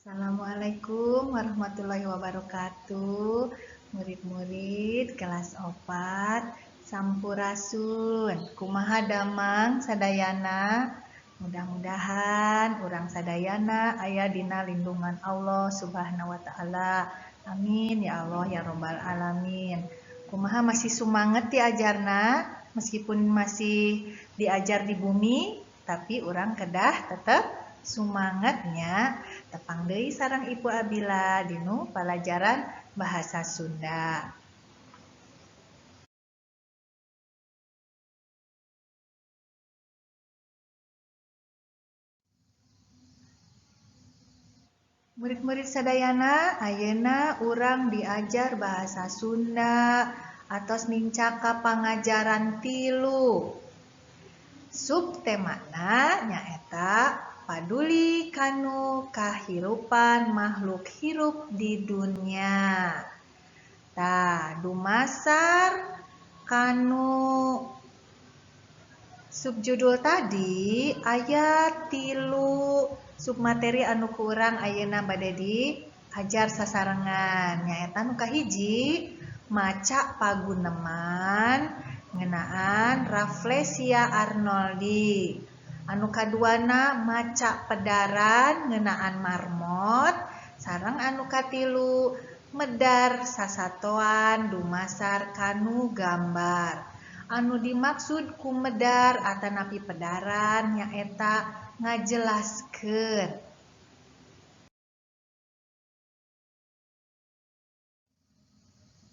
Assalamualaikum warahmatullahi wabarakatuh. Murid-murid kelas 4 Sampurasun. Kumaha damang sadayana? Mudah-mudahan urang sadayana aya dina lindungan Allah Subhanahu wa taala. Amin ya Allah ya robbal alamin. Kumaha masih sumanget diajarna meskipun masih diajar di bumi, tapi urang kedah tetep sumangetnya. Tepang deui sareng Ibu Abila dinu pelajaran bahasa Sunda. Murid-murid sadayana, ayeuna urang diajar bahasa Sunda atos nincak ka pangajaran 3. Subtemana nyaeta paduli kanu kahirupan makhluk hirup di dunia. Tah, dumasar kanu subjudul tadi aya 3 submateri anu kurang ayeuna bade diajar sasarengan. Nyaeta nu kahiji maca paguneman ngeunaan Rafflesia Arnoldi. Anu kaduana maca pedaran ngeunaan marmot, sareng anu katilu medar sasatoan dumasar kanu gambar. Anu dimaksud ku medar atanapi pedaran nyaeta ngajelaskeun.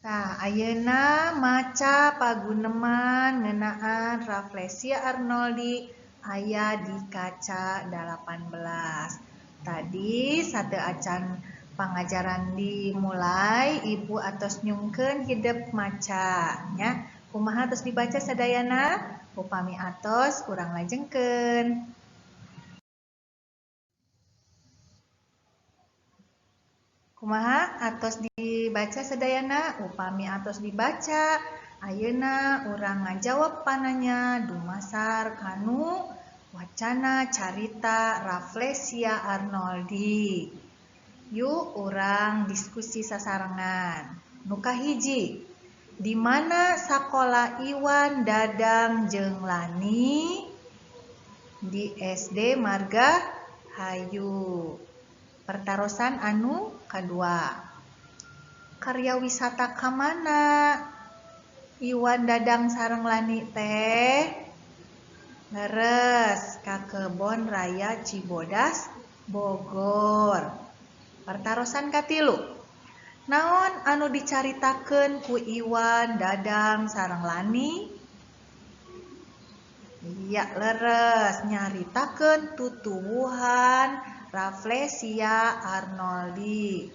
Tah, ayeuna maca paguneman ngeunaan Rafflesia Arnoldi aya di kaca 18. Tadi sateuacan pangajaran dimulai, ibu atos nyungkeun hidep maca nya. Kumaha tos dibaca sadayana? Upami atos urang lajengkeun. Kumaha atos dibaca sadayana? Upami atos dibaca, ayeuna urang ngajawab pananya dumasar kanu wacana carita Rafflesia Arnoldi. Yuk urang diskusi sasarengan. Nu kahiji, di mana sakola Iwan, Dadang jeung Lani? Di SD Marga Hayu. Pertarosan anu kadua, karya wisata ka mana Iwan, Dadang sareng Lani teh? Leres ka Kebon Raya Cibodas Bogor. Pertarosan katilu, naon anu dicaritakeun ku Iwan, Dadang sareng Lani? Iya, leres, nyaritakeun tutuwuhan Rafflesia Arnoldi.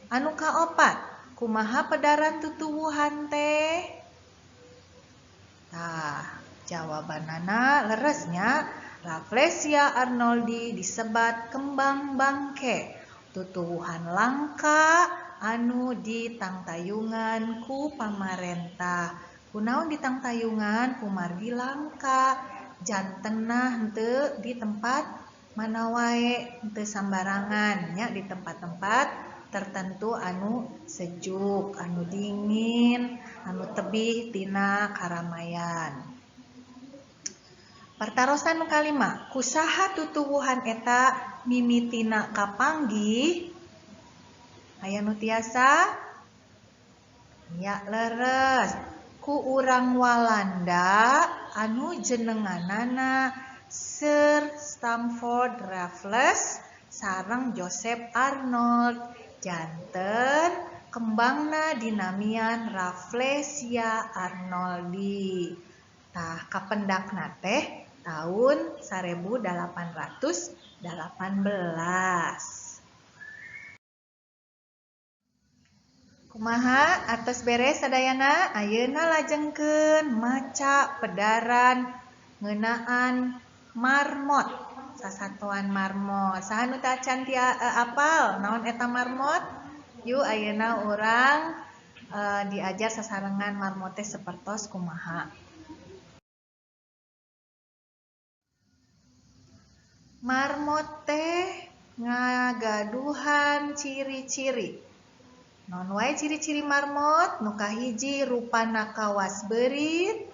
Anu kaopat, kumaha pedaran tutuwuhan teh? Tah, jawabanana leresnya Rafflesia Arnoldi disebat kembang bangke, tutuwuhan langka anu ditangtayungan ku pamarentah. Kunaon ditangtayungan? Kumargi langka, jantenna henteu di tempat mana wae, henteu sambarangan nya, di tempat-tempat tertentu anu sejuk, anu dingin, anu tebih tina karamayan. Pertarosan nu kalima, kusaha tutuwuhan eta mimitina kapanggih? Aya nu tiasa? Ya, leres, ku urang Walanda anu jenenganana Sir Stamford Raffles sareng Joseph Arnold. Janten kembangna dinamian Rafflesia Arnoldi. Tah, kapendakna teh tahun 1818. Kumaha atos beres sadayana? Ayeuna lajengkeun maca pedaran ngeunaan marmot, sasatoan marmot. Saha nu teu acan apal naon eta marmot? Yuk ayeuna urang diajar sasarengan marmot teh sapertos kumaha. Marmot teh Ngagaduhan ciri-ciri. Naon wae ciri-ciri marmot? Nu kahiji rupana kawas beurit,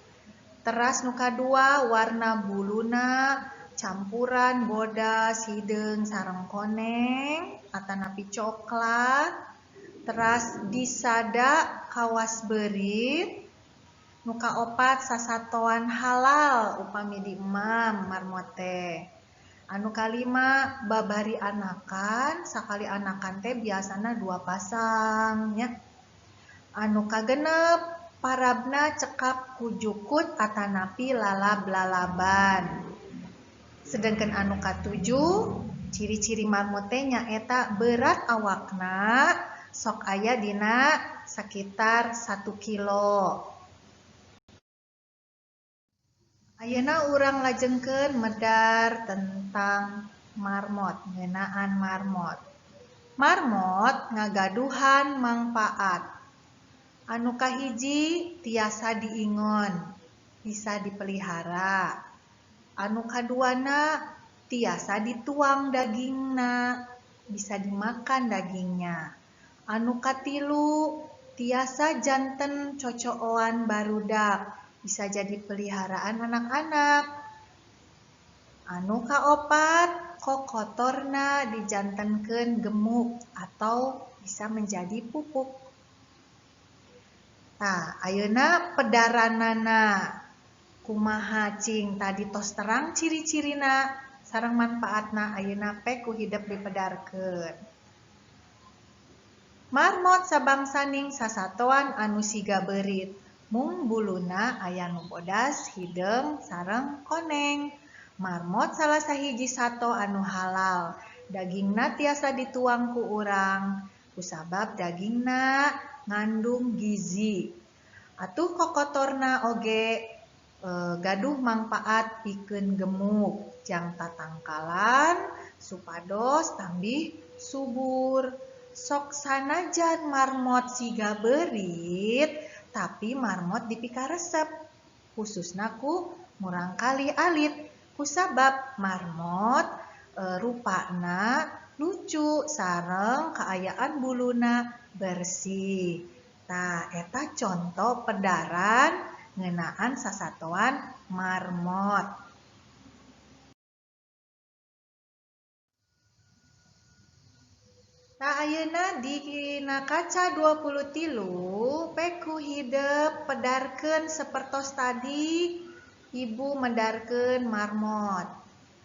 teras nu kadua warna buluna campuran bodas hideung sareng koneng atanapi coklat, teras disada kawas beurit. Nu kaopat sasatoan halal upami diemam marmot teh. Anu kalima babari anakan, sakali anakan teh biasana 2 pasang nya. Anu kagenep parabna cekap ku jukut atanapi lalab-lalaban. Sedangkan anu katujuh ciri-ciri marmot teh nyaeta berat awakna sok aya dina sekitar 1 kilo. Ayeuna urang lajengkeun medar tentang marmot, ngeunaan marmot. Marmot ngagaduhan mangpaat. Anu kahiji tiasa diingon, bisa dipelihara. Anu kaduana tiasa dituang dagingna, bisa dimakan dagingnya. Anu katilu tiasa janten cocooan barudak, bisa jadi peliharaan anak-anak. Anu kaopat kokotorna dijantenkeun gemuk atau bisa menjadi pupuk. Tah, ayeuna pedaranana kumaha cing tadi tos terang ciri-cirina sareng manfaatna, ayeuna pe ku hidep dipedarkeun. Marmot sabangsaning sasatoan anu siga beurit, mung buluna aya nu bodas, hideung sareng koneng. Marmot salah sahiji sato anu halal, dagingna tiasa dituang ku urang kusabab dagingna ngandung gizi. Atuh kokotorna oge gaduh mangpaat pikeun gemuk jang tatangkalan supados tambih subur. Sok sanajan marmot siga beurit, tapi marmot dipikaresep khususna ku murangkali alit kusabab marmot rupana lucu sareng kaayaan buluna bersih. Tah eta conto pedaran ngeunaan sasatoan marmot. Tah ayeuna dina kaca 23 peku hidep pedarkeun sapertos tadi ibu medarkeun marmot.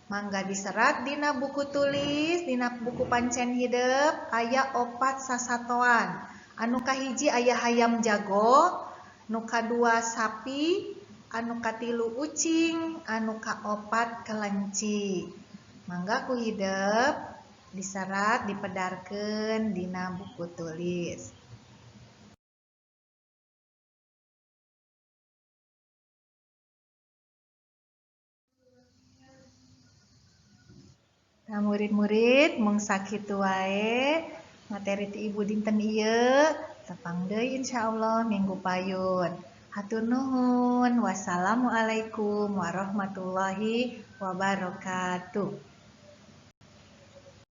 Mangga diserat dina buku tulis, dina buku pancen hidep aya 4 sasatoan. Anu kahiji aya hayam jago, nu kadua sapi, anu katilu ucing, anu kaopat kelenci. Mangga ku hidep diserat dipedarkeun dina buku tulis. Nah, murid-murid mung sakitu wae materi ti ibu dinten ieu, tepang deui insyaallah minggu payun. Hatur nuhun. Wassalamualaikum warahmatullahi wabarakatuh.